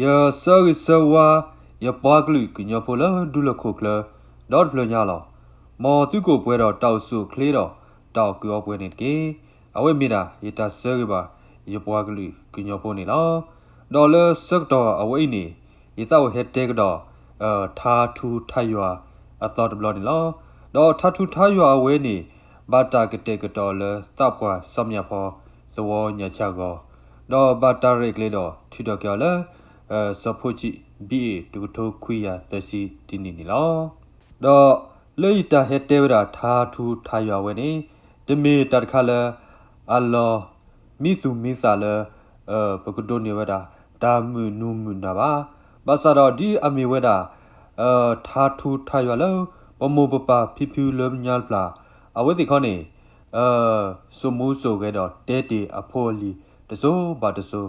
ယဆၢဂ့ၤဆၢဝါ ယပှၤကလုာ်ကညီဖိလၢဒူလၢၢ်ခိၣ်ချၢ ဒီတဖျၢၣ်ညါလီၤ. မ်သုကအိၣ်ပှဲၤဒီးတၢ်အိၣ်ဆူၣ်အိၣ်ချ့ဒီး တၢ်အီၣ်ကုးအီပှဲၤန့ၣ်တက့ၢ်. အဝဲမ့ၢ်ဒၣ် ယတၢ်ဆၢဂ့ၤဘၣ် ယပှၤကလုာ်ကညီဖိန့ၣ်လီၤ. ဒီးလၢဆၢကတီၢ်အဝဲအံၤန့ၣ် ယသးအိၣ်ဟဲတဲကဒီး ထါထူထါယွၤအသီတဘျီန့ၣ်လီၤ. ဒီးထါထူထါယွၤအဝဲန့ၣ် ဘၣ်တၢ်ကတဲာ်ကတီၤလၢသးပှၢ်စီၤမၠၣ်ဖီ သဝီညၣ်ဆၣ်ဂီၤ, ဒီးဘၣ်တၢ်ရဲၣ်ကျဲၤဒီးထုးထီၣ်က့ၤအီၤလၢ စီၤဖိဆံး ဘံၣ်အ့ၣ် တကထိခွံကယၤသၢဆံတနံၣ်န့ၣ်လီၤ. ဒီးလၢယတၢ်ဟဲတဲဝဲဒၣ်ထါထူထါယွၤအဝဲန့ၣ် တမ့ၢ်တၢ်တခါလၢ အလီၢ်မံသူၣ်မံသးလၢ ပကဒိးန့ၢ်ဝဲဒၣ် တၢ်မုာ်နူၤမုာ်နၢ်ဘၣ်. ဘၣ်ဆၣ်ဒီးဒ်အမ့ၢ်ဝဲဒၣ် ထါထူထါယွၤလၢ ပမိၢ်ပပၢ်ဖံဖုလၢညါတဖၣ် အဝဲသ့ၣ်ခီန့ၣ် စိာ်မူစိာ်ဂဲၤဒီးတဲတ့ၢ်အဖိအလံၤတစိၤဘၣ်တစိ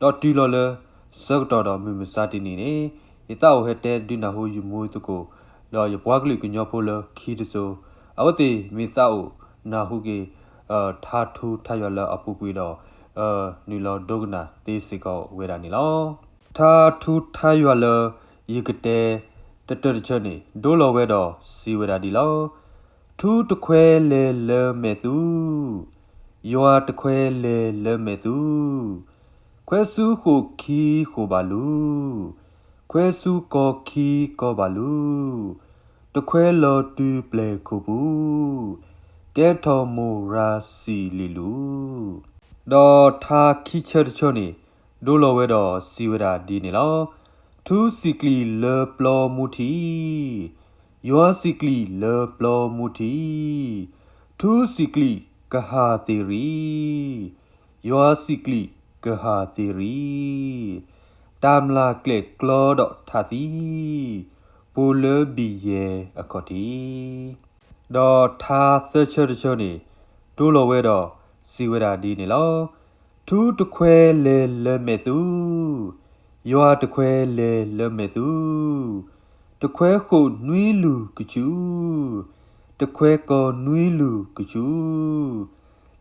ၤ, ဒီးတုၤလီၤလၢဆၢကတီၢ်ဒီးမုၢ်မဆါတနံၤန့ၣ် ယသးအိၣ်ဟဲတဲဒုးနၢ်ဟူယမူသကိး ဒီးယပှၤကလုာ်ကညီဖိလၢခံတစိၤ အဝဲသ့ၣ်မ့ၢ်သးအိၣ်နၢ်ဟူက့ၤ ထါထူထါယွၤလၢအပူၤကွံာ်ဒီး နုာ်လီၤဒိကနၣ်သ့စ့ၢ်ကီးဝဲဒၣ်န့ၣ်လီၤ. ထါထူထါယွၤလၢယကတဲတတၢၢ်တဆၢန့ၣ် ဒိလီၤဝဲဒီးစံးဝဲဒၣ်ဒ်လီၤ. ထူတခွဲလဲၤလၢမဲာ်သူ, ယွၤတခွဲလဲၤလၢမဲာ်သူ, ခွဲဆူဃိာ်ခံဃိာ်ဘၣ်လူၤ, ခွဲဆူကီၢ်ခံကီၢ်ဘၣ်လူၤ, တခွဲလီၤတုၤပျဲၢ်ခိၣ်ပူၤ, ကဲထီၣ်မိၢ်ရၤစံးလံာ်လူၤ. ဒီးထါခံဆၢတဆၢန့ၣ် ဒိလီၤဝဲဒီးစံးဝဲဒၣ်ဒ်န့ၣ်လီၤ. ထူစံးကလံးလၢပျီမူထံး, ယွၤစံးကလံးလၢပျီမူထံး, ထူစံးကလံးကဟၣ်သ့ၣ်ရံ, ယွၤစံးကလံးကဟၣ်သ့ၣ်ရံ, တၢ်မျၢ်ကျဲၣ်ကျီဒီးထးသံ, ပိာ်လၢဘံၣ်ယဲၢ်အခီၣ်ထံး. ဒီးထါသၢဆၢတဆၢန့ၣ် ဒိလီၤဝဲဒီးစံးဝဲဒၣ်ဒ်န့ၣ်လီၤ. ထူတခွဲလဲၤလၢမဲာ်သူ, ယွၤတခွဲလဲၤလၢမဲာ်သူ, တခွဲဃိာ်နွံလူၤကဆူၣ်, တခွဲကီၢ်နွံလူၤကဆူၣ်,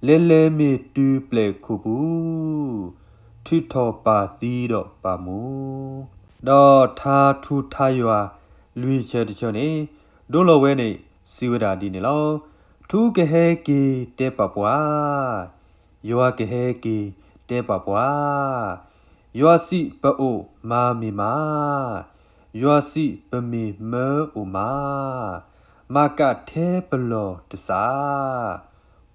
လဲၤလဲၤမ့ၢ်တုၤပျဲၢ်ခိၣ်ပူၤ, ထုးထီၣ်ပာ်သံဒီးပာ်မူ. ဒီးထါထူထါယွၤလွံၢ်ဆၢတဆၢန့ၣ် ဒိလီၤဝဲန့ၣ်စံးဝဲဒၣ်ဒ်န့ၣ်လီၤ. ထူကဟဲက့ၤတဲပာ်ပှၤ, ယွၤကဟဲက့ၤတဲပာ်ပှၤ, ယွၤစံးပအိၣ်မၤမ့ၢ်မး, ယွၤစံးပမ့ၢ်မၢအိၣ်မး, မၤကးထဲပလီၢ်တစး,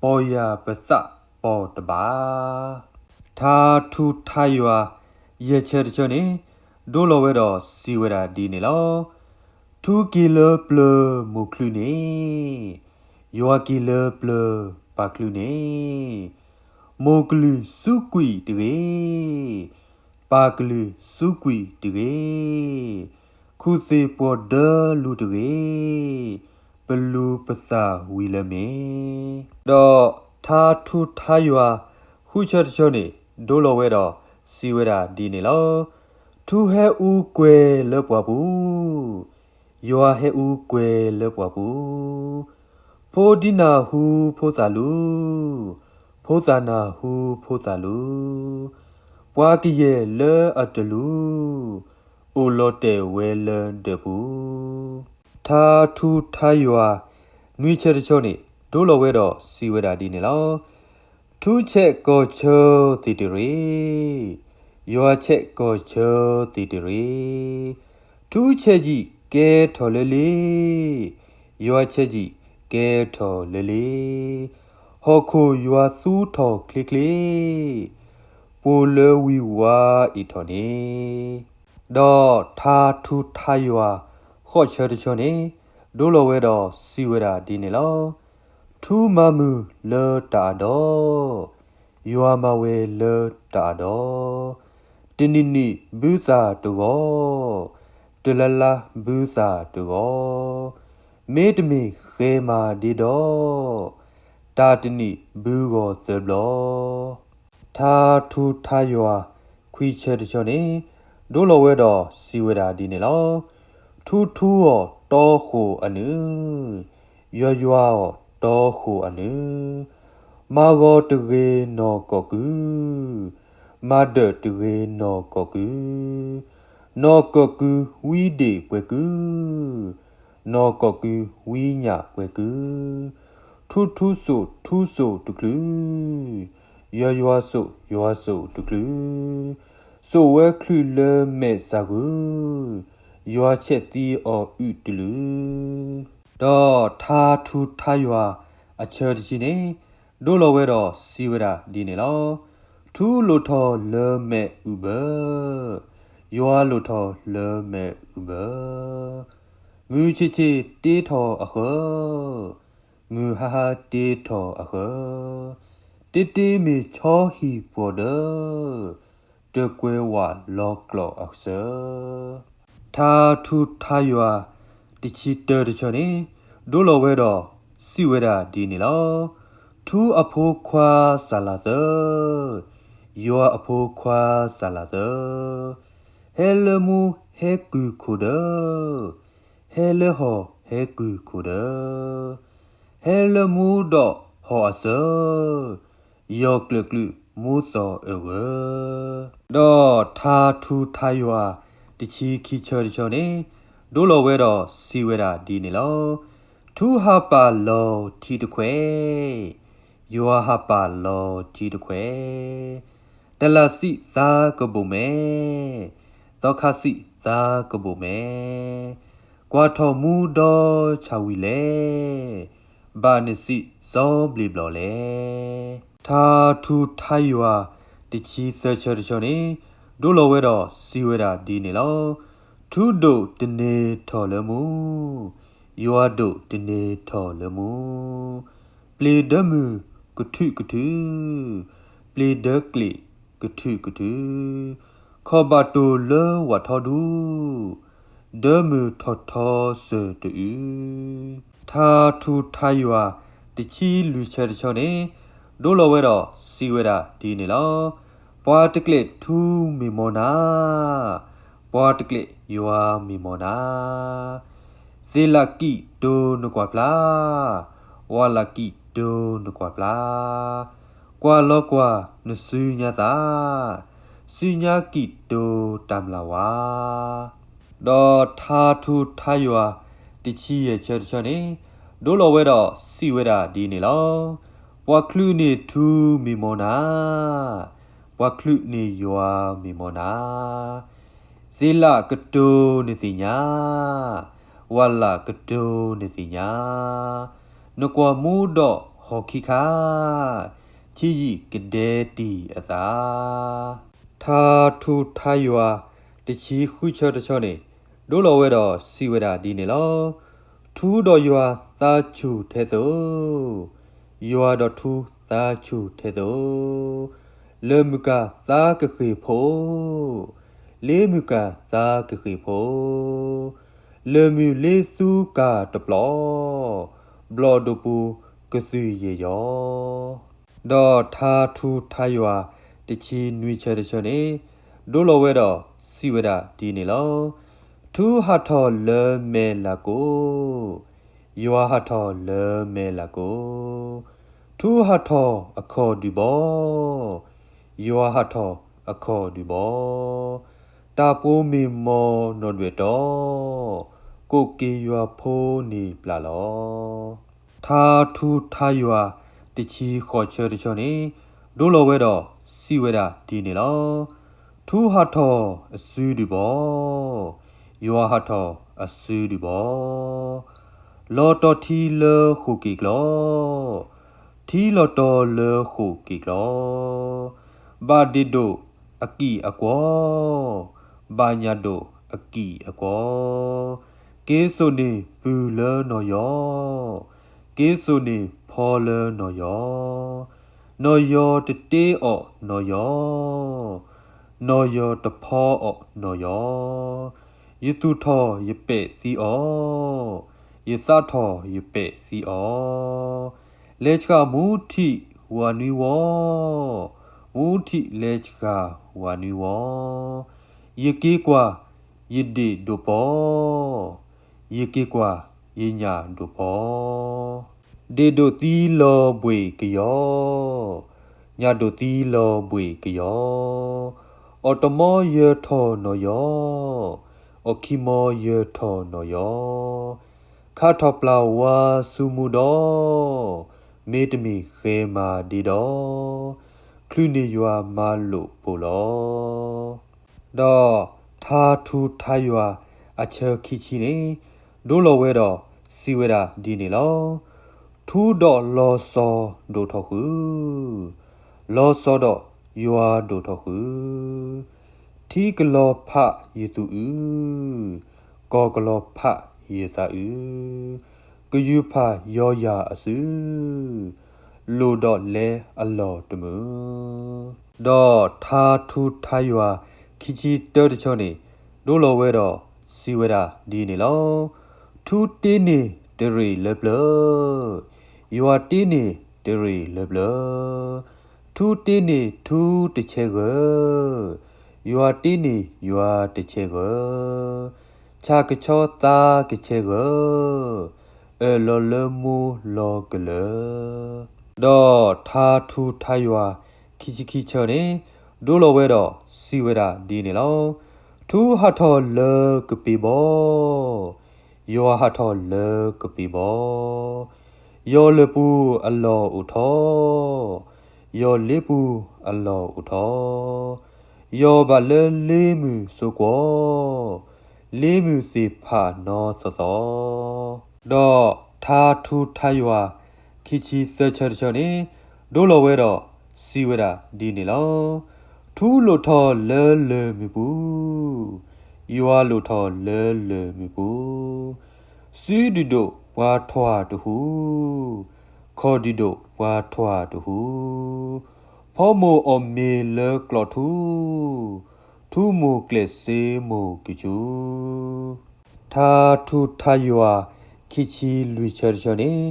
ပီၢ်ယၢ်ပသးပီၢ်တဘၣ်. ထါထူထါယွၤယဲၢ်ဆၢတဆၢန့ၣ် ဒိလီၤဝဲဒီးစံးဝဲဒၣ်ဒ်န့ၣ်လီၤ. ထူက့ၤလၢပျၢၤမိၢ်ချုးန့ၣ်, ယွၤက့ၤလၢပျၢၤပၢ်ချုးန့ၣ်, မိၢ်ကလုၢ်စူးကွံာ်တဂ့ၤ, ပၢ်ကလုၢ်စူးကွံာ်တဂ့ၤ, ခူၣ်သ့ၣ်ပှီၤဒၢလူၤတဂ့ၤ, ပလူၤပသးဝံၤလၢမ့ၢ်. ဒီးထါထူထါယွၤဃုဆၢတဆၢန့ၣ် ဒိလီၤဝဲဒီးစံးဝဲဒၣ်ဒ်န့ၣ်လီၤ. ထူဟဲအူကွဲၤလၢပှၢ်ပူၤ, ယွၤဟဲအူကွဲၤလၢပှၢ်ပူၤ, ဖိဒံနၢ်ဟူဖိသၣ်လူၤ, ဖိသၣ်နၢ်ဟူဖိသၣ်လူၤ, ပှၤကယဲၢ်လၢအတလူၤ, အိၣ်လီၤတဲာ်ဝဲလၢဒၢးပူၤ. ထါထူထါယွၤနွံဆၢတဆၢန့ၣ် ဒိလီၤဝဲဒီးစံးဝဲဒၣ်ဒ်န့ၣ်လီၤ. ထူဆဲးကီၢ်ဆၢသ့ၣ်တရ့ၣ်, ယွၤဆဲးကီၢ်ဆၢသ့ၣ်တရ့ၣ်, ထူဆဲးယံာ်ကဲထီၣ်လၢလ့, ယွၤဆဲးယံာ်ကဲထီၣ်လၢလ့, ဟီၣ်ခိၣ်ယွၤသူထီၣ်ချ့ချ့, ပှိၤလၢဝံၤဝါအံၤထီၣ်န့ၣ်. ဒီးထါထူထါယွၤဃိးဆၢတဆၢန့ၣ် ဒိလီၤဝဲဒီးစံးဝဲဒၣ်ဒ်န့ၣ်လီၤ. ထူမၤမုာ်လၢတၢ်အဒီ, ယွၤမၤဝဲလၢတၢ်အဒီ, တနံၤနံၤဘုသၣ်တဂီၤ, တလါလါဘုသၣ်တဂီၤ, မ့တမ့ၢ်ဃဲမၤဒ့ဒီ, တၢ်တနံၤဘုဂီၤသၢဘျီ. ထါထူထါယွၤခွံဆၢတဆၢန့ၣ် ဒိလီၤဝဲဒီးစံးဝဲဒၣ်ဒ်န့ၣ်လီၤ. ထူထူအီၤတီဃိာ်အနုာ်, ယွၤယွၤအီၤတီဃိာ်အနုာ်, မၤဂီၤတဂ့ၤနီၢ်ကီၢ်ကုၢ်, မၤဒၢးတဂ့ၤနီၢ်ကီၢ်ကုၢ်, နီၢ်ကီၢ်ကုၤဝံဒ့ၣ်ပှဲၤကုၤ, နီၢ်ကီၢ်ကုၤဝံညၣ်ပှဲၤကုၤ, ထူထူစိၣ်ထူစိၣ်တချုး, ယွၤယွၤစိၣ်ယွၤစိၣ်တချုး, စိၣ်ဝဲချုးလၢမဲာ်စၢ်ဂုၤ, ယွၤဆဲးသံအီၤအုၣ်တလုး. ဒီးထါထူထါယွၤအဆၢတဆံန့ၣ် ဒိလီၤဝဲဒီးစံးဝဲဒၣ်ဒ်န့ၣ်လီၤ. ထူလိၣ်ထီၣ်လၢမဲာ်အုၣ်ဘၢ, ယွၤလိၣ်ထီၣ်လၢမဲာ်အုၣ်ဘၢ, မုၢ်ဆ့ၣ်ဆ့ၣ်တ့ထီၣ်အဃၢၤ, မုၢ်ဟါဟါတ့ထီၣ်အဃၢၤ, တ့တ့မ့ၢ်ဆီဟံၣ်ပှီၢ်ဒၢ, တကွဲၤဝးလီၤကျီၢ်အစၢၤ. ထါထူထါယွၤတဆံတၢတဆၢန့ၣ် ဒိလီၤဝဲဒီးစံးဝဲဒၣ်ဒ်န့ၣ်လီၤ. ထူအဖိခွါစၢ်လၢ်သၢ, ယွၤအဖိခွါစၢ်လၢ်သၢ, ဟဲလၢမူဟဲကုၢ်ခိၣ်ဒၢ, ဟဲလၢဟီၣ်ဟဲကုၢ်ခိၣ်ဒၢ, ဟဲလၢမူဒီးဟီၣ်အစၢၤ, ယီၢ်ကျၢၢ်ကျုးမူသီၣ်အၢၣ်ဂၢၤ. ဒီးထါထူထါယွၤတဆံခံဆၢတဆၢန့ၣ် ဒိလီၤဝဲဒီးစံးဝဲဒၣ်ဒ်န့ၣ်လီၤ. ထူဟးပာ်လီၤထံတခွဲး, ယွၤဟးပာ်လီၤထံတခွဲး, တလးစံးသးကဘိၣ်မဲ, သီခါစံးသးကဘိၣ်မဲ, ကွၢ်ထီၣ်မူဒီဆၣ်ဝံၤလဲၣ်, ဘၣ်နစံးစီဘျ့ဘျီၣ်လဲၣ်. ထါထူထါယွၤတဆံသၢဆၢတဆၢန့ၣ် ဒိလီၤဝဲဒီးစံးဝဲဒၣ်ဒ်န့ၣ်လီၤ. ထူဒိၣ်တန့ၢ်ထီၣ်လၢမူ, ယွၤဒိၣ်တန့ၢ်ထီၣ်လၢမူ, ပျ့ၤဒၢမုၢ်ကထုးကထုး, ပျ့ၤဒၢကျ့ၣ်ကထုးကထုး, ခီၣ်ဘၣ်တိၢ်လၢဝၣ်ထီဒူ, ဒၢမုၢ်ထီၣ်ထီစၢၤတအုး. ထါထူထါယွၤတဆံလွံၢ်ဆၢတဆၢန့ၣ် ဒိလီၤဝဲဒီးစံးဝဲဒၣ်ဒ်န့ၣ်လီၤ. ပှၤတကျဲးထူမ့ၢ်မီၢ်နၤ, ပှၤတကျဲးယွၤမ့ၢ်မီၢ်နၤ, သ့ၣ်လးကံၣ်တိၤနကွၢ်ဖျါ, ဝၣ်လးကံၣ်တိၤနကွၢ်ဖျါ, ကွၢ်လီၤကွၢ်နစုညါသး, စုညါကံၣ်တိၤတၢ်မျၢ်ဝါ. ဒီးထါထူထါယွၤတဆံယဲၢ်ဆၢတဆၢန့ၣ် ဒိလီၤဝဲဒီးစံးဝဲဒၣ်ဒ်န့ၣ်လီၤ. ပှၤချုးန့ၢ်ထူမ့ၢ်မီၢ်နၤ, ပှၤချုးန့ၢ်ယွၤမ့ၢ်မီၢ်နၤ, သ့ၣ်လးကတိၤနသ့ၣ်ညါ, ဝၣ်လးကတိၤနသ့ၣ်ညါ, နကွၢ်မူဒီးဟီၣ်ခံခါ, ဆံးယံာ်ကဒဲတံၢ်အသး. ထါထူထါယွၤတဆံဃုဆၢတဆၢန့ၣ် ဒိလီၤဝဲဒီးစံးဝဲဒၣ်ဒ်န့ၣ်လီၤ. ထူဒီးယွၤသးဆူၣ်ထဲသိး, ယွၤဒီးထူသးဆူၣ်ထဲသိး, လၢၢ်မုၢ်ကၢ်သးကဃ့ၢ်ဖိ, လ့မုၢ်ကၢ်သးကဃ့ၢ်ဖိ, လၢၢ်မုၢ်လ့သူကၢ်တပျီ, ဘျီၣ်ဒိၣ်ပူၤကသုၣ်ယဲၢ်ယီၤ. ဒီးထါထူထါယွၤတဆံနွံဆၢတဆၢန့ၣ် ဒိလီၤဝဲဒီးစံးဝဲဒၣ်ဒ်န့ၣ်လီၤ. ထူဟးထီၣ်လၢမဲာ်လးကိး, ယွၤဟးထီၣ်လၢမဲာ်လးကိး, ထူဟးထီၣ်အခီၣ်ဒုၣ်ဘီ, ယွၤဟးထီၣ်အခီၣ်ဒုၣ်ဘီ, တၢ်ပိာ်မ့ၢ်မီၢ်နီၢ်ဒွဲၣ်တီ, ကိးက့ၤယွၤဖိန့ၢ်ပျၢ်လီၤ. ထါထူထါယွၤတဆံဃိးဆၢတဆၢန့ၣ် ဒိလီၤဝဲဒီးစံးဝဲဒၣ်ဒ်န့ၣ်လီၤ. ထူဟးထီၣ်အစုဒုၣ်ဘီ, ယွၤဟးထီၣ်အစုဒုၣ်ဘီ, လီၤတီၤထံလၢဃိာ်က့ၤကျီ, ထံလီၤတီၤလၢဃိာ်က့ၤကျီ, ဘၣ်ဒ့ၣ်ဒိၣ်အကံၢ်အကွီ, ဘၣ်ညၣ်ဒိၣ်အကံၢ်အကွီ, က့စိာ်န့ၢ်ပုၢ်လၢနီၢ်ယီၤ, က့စိာ်န့ၢ်ဖီလၢနီၢ်ယီၤ, နီၢ်ယီၤတတ့အီၣ်နီၢ်ယီၤ, နီၢ်ယီၤတဖီအီၣ်နီၢ်ယီၤ, ယသူၣ်ထီၣ်ယပဲာ်သံအီၤ, ယသးထီၣ်ယပဲာ်သံအီၤ, လဲၤဆှးမူထံးဝၤနွံဝီ, မူထံးလဲၤဆှးဝၤနွံဝီ, ယက့ၤကွၢ်ယဒ့ၣ်ဒိၣ်ပီ, ယက့ၤကွၢ်ယညၣ်ဒိၣ်ပီ, ဒ့ၣ်ဒိၣ်သံလီၤဘှ့ၣ်ကယီၤ, ညၣ်ဒိၣ်သံလီၤဘှ့ၣ်ကယီၤ, အီၣ်တမီယၢၤထီၣ်နီၢ်ယီၤ, အီၣ်ခံမီယၢၤထီၣ်နီၢ်ယီၤ, ခးထီၣ်ပျၢ်ဝါဆူမူဒီး, မ့တမ့ၢ်ဃဲၤမၤဒ့ဒီး, ချုးန့ၢ်ယွၤမၤလိာ်ပိာ်လီၤ. ဒီးထါထူထါယွၤခံဆံခံန့ၣ် ဒိလီၤဝဲဒီးစံးဝဲဒၣ်ဒ်န့ၣ်လီၤ. ထူဒီးလီၤစီၤဒိၣ်ထီၣ်ဃုာ်, လီၤစီၤဒီးယွၤဒိၣ်ထီၣ်ဃုာ်, ထံကလီၤဖးယသူၣ်အုး, ကီၢ်ကလီၤဖးယသးအုး, ကယူၤဖးယီယၤအစု, လိၣ်ဒီးလဲအလီၢ်တမုာ်. ဒီးထါထူထါယွၤခံဆံတၢတဆၢန့ၣ် ဒိလီၤဝဲဒီးစံးဝဲဒၣ်ဒ်န့ၣ်လီၤ. ထူတ့န့ၢ်တရ့ၣ်လၢပျၢၤ, ယွၤတ့န့ၢ်တရ့ၣ်လၢပျၢၤ, ထူတ့န့ၢ်ထူတဆဲးဂၢၢ်, ယွၤတ့န့ၢ်ယွၤတဆဲးဂၢၢ်, ဆၣ်ကဆီသးကဆဲးဂၢၢ်, အၢၣ်လီၤလၢမူလီၤကလၢၤ. ဒီးထါထူထါယွၤခံဆံခံဆၢန့ၣ် ဒိလီၤဝဲဒီးစံးဝဲဒၣ်ဒ်န့ၣ်လီၤ. ထူဟးထီၣ်လၢကပ့ၤဘီ, ယွၤဟးထီၣ်လၢကပ့ၤဘီ, ယီၤလၢၢ်ပူၤအလီၢ်အိၣ်ထီၣ်, ယီၤလ့ပူၤအလီၢ်အိၣ်ထီၣ်, ယီၤဘၣ်လၢလ့မုၢ်စိကွီၢ်, လ့မုၢ်သ့ၣ်ဖးနီသီသီ. ဒီးထါထူထါယွၤခံဆံသၢဆၢတဆၢန့ၣ် ဒိလီၤဝဲဒီးစံးဝဲဒၣ်ဒ်န့ၣ်လီၤ. ထူလိၣ်ထီၣ်လၢလၢၢ်မုၢ်ပူၤ, ယွၤလိၣ်ထီၣ်လၢလၢၢ်မုၢ်ပူၤ, စုဒုၣ်ဒိၣ်ပှၤထွၣ်တဟူ, ခီၣ်ဒုၣ်ဒိၣ်ပှၤထွၣ်တဟူ, ဖီမိၢ်အီၣ်မ့ၤလၢကျီးထူ, ထူမိၢ်ကျဲးစ့မိၢ်ကဆူ. ထါထူထါယွၤခံဆံလွံၢ်ဆၢတဆၢန့ၣ်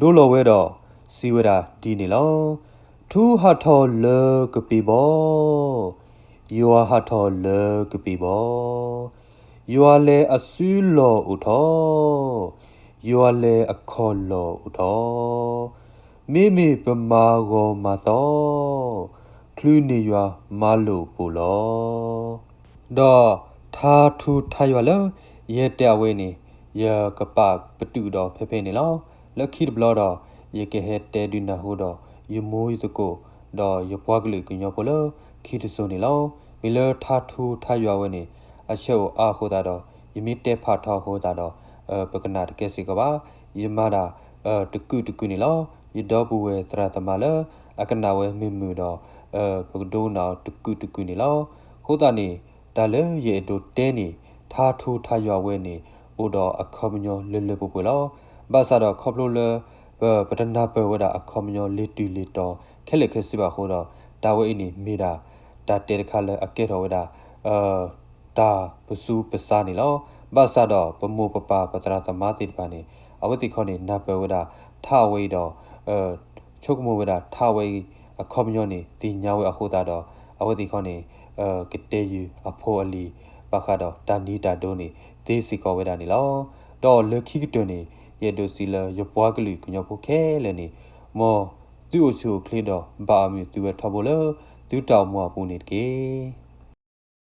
ဒိလီၤဝဲဒီးစံးဝဲဒၣ်ဒ်န့ၣ်လီၤ. ထူဟးထီၣ်လၢကပ့ၤဘီ, ယွၤဟးထီၣ်လၢကပ့ၤဘီ, ယွၤလဲၤအစုလီၢ်အိၣ်ထီၣ်, ယွၤလဲၤအခီၣ်လီၢ်အိၣ်ထီၣ်, မ့မ့ၢ်ပမၤဂီၤမၤသီ, ချုးန့ၢ်ယွၤမၤလိာ်ပိာ်လီၤ. ဒီးထါထူထါယွၤလၢယဟဲတဲအဝဲအံၤန့ၣ် ယကပာ်ပတုာ်ဒီးဖဲဖဲန့ၣ်လီၤ. လၢခံတဘျီဒီး ယကဟဲတဲဒုးနၢ်ဟူဒီး ယမိၢ်ယသကိး ဒီးယပှၤကလုာ်ကညီဖိလၢခံတစိၤန့ၣ်လီၤ. မ့ၢ်လၢထါထူထါယွၤဝဲန့ၣ် အဆၢအိၣ်အါအဃိသတးဒီး ယမ့ၢ်တဲဖးထီအဃိသတးဒီး ပကနၣ်တကဲစ့ၢ်ကီးဘၣ်. ယမၤဒၣ်တကုာ်တကုာ်န့ၣ်လီၤ. ယဒီပုၢ်ဝဲၢ်သရၣ်သမါလၢအကနၣ်ဝဲမုာ်မုာ်ဒီး ပကဒိကနၣ်အီၤတကုာ်တကုာ်န့ၣ်လီၤ. အဃိသတးန့ၣ် တၢ်လၢယအဲၣ်ဒိးတဲန့ၣ် ထါထူထါယွၤဝဲန့ၣ် အိၣ်ဒီးအခီပညီလၢလၢပှဲၤပှဲၤလီၤ. ဘၣ်ဆၣ်ဒီးခီဖျိလၢ ပ ပတနၢ်ပၢၢ်ဝဲဒၣ်အခီပညီလ့ၤတုၤလ့ၤတီၤခဲလၢာ်ခဲဆ့ဘၣ်အဃိဒီး တၢ်ဝဲအံၤန့ၣ်မ့ၢ်ဒၣ် တၢ်တဲတခါလၢအကဲထီၣ်ဝဲဒၣ် တၢ်ပစူးပစါန့ၣ်လီၤ. ဘၣ်ဆၣ်ဒီးပမိၢ်ပပၢ်ပသရၣ်သမါသ့ၣ်တဖၣ်န့ၣ် အဝဲသ့ၣ်ခီန့ၣ် နၢ်ပၢၢ်ဝဲဒၣ်ထါအဝဲအံၤဒီး ဆိကမိၣ်ဝဲဒၣ်ထါအဝဲအံၤ အခီပညီန့ၣ် သ့ၣ်ညါဝဲအဃိသတးဒီး အဝဲသ့ၣ်ခီန့ၣ် ကတဲယုာ်အဖိအလံၤ ဘၣ်ဃးဒီးတၢ်နံၤတၢ်ဒိန့ၣ် သ့စ့ၢ်ကီးဝဲဒၣ်န့ၣ်လီၤ. ဒီးလၢခံကတၢၢ်န့ၣ် ယအဲၣ်ဒိးစံးလၢယပှၤကလုာ်ကညီဖိခဲလၢာ်န့ၣ် မ်သုအိၣ်ဆူၣ်အိၣ်ချ့ဒီးဘၣ်အမုာ်သုဝဲထီဘိလၢသုတၢ်အိၣ်မူအပူၤန့ၣ်တက့ၢ်.